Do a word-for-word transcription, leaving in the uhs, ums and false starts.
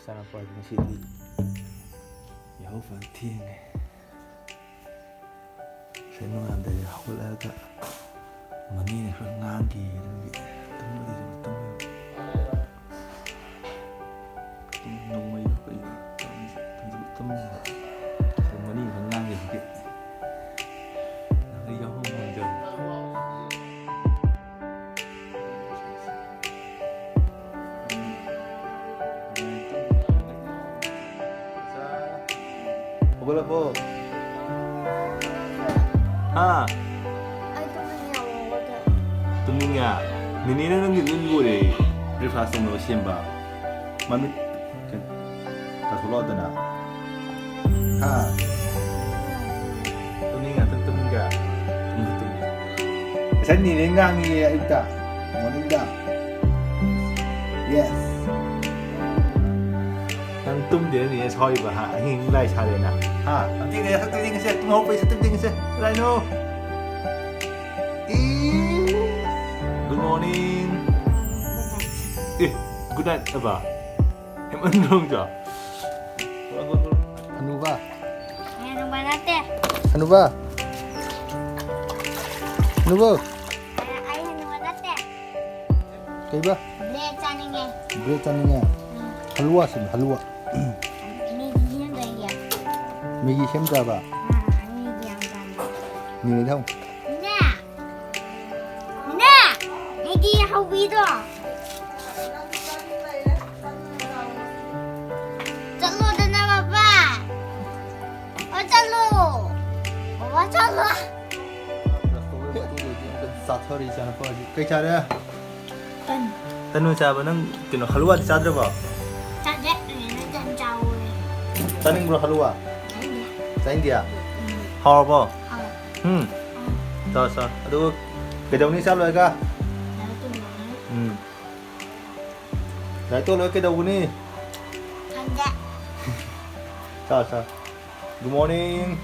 ꯏꯆꯥꯅꯨꯄꯥꯁꯦ ꯉꯁꯤꯗꯤ ꯌꯥꯍꯧ ꯐꯅ ꯊꯦꯡꯉꯦ꯫ ꯉꯁꯥꯏ ꯅꯣꯡꯉꯥꯜꯂꯝꯗꯥꯏꯗ ꯍꯧꯒꯠꯂꯛꯑꯒ ꯃꯅꯦꯅ ꯈꯔ ꯉꯥꯡꯈꯤ ꯑꯗꯨꯒꯤ ꯇꯨꯝꯕꯗꯤ ꯑꯗꯨꯝ ꯇꯨꯝꯃꯦ꯫ ꯅꯣꯡꯃꯩꯔꯣ ꯀꯩꯅꯣ ꯇꯧꯔꯤꯁꯦ? ꯇꯨꯝꯁꯨ ꯇꯨꯝꯗꯅ ꯄꯨꯡ ꯃꯔꯤ ꯈꯛ ꯉꯥꯡꯈꯤꯕꯒꯤ ꯑꯩ ꯌꯥꯎꯍꯧ ꯉꯝꯗꯕ꯫ ꯍꯧꯒꯠꯂꯕꯣ? ꯍꯥ? ꯑꯩ ꯇꯨꯝꯅꯤꯡꯉꯦ ꯑꯃꯨꯛ ꯍꯧꯒꯠꯂꯦ꯫ ꯇꯨꯝꯅꯤꯡꯉꯦ? ꯅꯦꯅꯦꯅ ꯅꯪꯒꯤ ꯂꯣꯏ ꯂꯣꯏꯔꯦ꯫ Breakfast ꯇꯧꯅꯕ ꯁꯦꯝꯕ꯫ ꯃꯃꯤꯠ ꯀꯩꯅꯣ, ꯇꯥꯊꯣꯛꯂꯛꯑꯣꯗꯅ꯫ ꯍꯥ? ꯇꯨꯝꯅꯤꯡ ꯉꯥꯛꯇꯪ ꯇꯨꯝꯅꯤꯡꯒꯦ? ꯇꯨꯝꯅꯤꯡ ꯇꯨꯝꯅꯤꯡ꯫ ꯉꯁꯥꯏ ꯅꯦꯅꯦ ꯉꯥꯡꯉꯤꯌꯦ ꯑꯌꯨꯛꯇ꯫ Morning ꯗ꯫ Yes꯫ ꯅꯪ ꯇꯨꯝꯗꯦꯅ ꯅꯦꯅꯦ ꯁꯥꯎꯔꯤꯕ, ꯍꯥ? ꯑꯍꯤꯡ ꯂꯥꯏ ꯁꯥꯔꯦꯅ꯫ ꯍꯥ? ꯑꯝꯇ ꯌꯦꯡꯉꯁꯦ, ꯑꯝꯇ ꯌꯦꯡꯉꯁꯦ꯫ ꯇꯨꯝ ꯍꯧꯒꯠꯄꯩ ꯁꯛꯇꯝ ꯌꯦꯡꯉꯁꯦ꯫ ꯀꯗꯥꯏꯅꯣ? ꯏ꯫ Good morning꯫ ꯑꯦ, good night ꯍꯥꯏꯕ꯫ ꯍꯦꯃꯟꯗ꯭ꯔꯣ ꯅꯪꯁꯨ? ꯍꯅꯨꯕ꯫ ꯑꯩ ꯍꯅꯨꯕ ꯅꯠꯇꯦ꯫ ꯍꯅꯨꯕ꯫ ꯍꯅꯨꯕ꯫ ꯑꯩ ꯍꯅꯨꯕ ꯅꯠꯇꯦ꯫ ꯀꯩꯕ? Bread ꯆꯥꯅꯤꯡꯉꯦ꯫ Bread ꯆꯥꯅꯤꯡꯉꯦ? ꯎꯝ꯫ ꯍꯜꯂꯨꯋꯥ ꯁꯦꯝ, ꯍꯜꯂꯨꯋꯥ꯫ Maggi ꯁꯦꯝꯗꯣꯏꯅꯦ꯫ Maggi ꯁꯦꯝꯗ꯭ꯔꯕ? ꯑꯥ, Maggi ꯌꯥꯝ ꯄꯥꯝꯃꯦ꯫ ꯅꯦꯅꯦꯗ ꯍꯪꯉꯨ꯫ ꯅꯦ! ꯅꯦ! Maggi ꯍꯧꯕꯤꯗꯣ꯫ ꯆꯠꯂꯣꯗꯅ, ꯕꯕꯥ꯫ ꯑꯣ, ꯆꯠꯂꯣ꯫ ꯕꯕꯥ, ꯆꯠꯂꯣ꯫ ꯆꯥꯊꯔꯤ ꯏꯆꯥꯅꯨꯄꯥꯁꯤ꯫ ꯀꯩ ꯆꯥꯔꯦ? ꯇꯟ꯫ ꯇꯟ ꯑꯣꯏ ꯆꯥꯕ꯫ ꯅꯪ ꯀꯩꯅꯣ ꯍꯜꯂꯨꯋꯥꯗꯤ ꯆꯥꯗ꯭ꯔꯕꯣ? ꯆꯥꯗꯦ꯫ ꯅꯦꯅꯦꯅ ꯇꯟ ꯆꯥꯎꯋꯦ꯫ ꯆꯥꯅꯤꯡꯕ꯭ꯔꯣ ꯍꯜꯂꯨꯋꯥ? ꯆꯥꯅꯤꯡꯗꯦ꯫ ꯆꯥꯅꯤꯡꯗꯦ? ꯎꯝ꯫ ꯍꯥꯎꯔꯕꯣ? ꯍꯥꯎꯋꯦ꯫ ꯎꯝ꯫ ꯎꯝ꯫ ꯆꯥꯎ, ꯆꯥꯎ꯫ ꯑꯗꯨꯒ ꯀꯩꯗꯧꯅꯤ ꯆꯥ ꯂꯣꯏꯔꯒ? ꯂꯥꯏꯔꯤꯛ ꯇꯝꯃꯨꯔꯅꯤ꯫ ꯎꯝ꯫ ꯂꯥꯏꯔꯤꯛ ꯇꯝ ꯂꯣꯏꯔ ꯀꯩꯗꯧꯒꯅꯤ? ꯈꯪꯗꯦ꯫ ꯆꯥꯎ, ꯆꯥꯎ꯫ Good morning꯫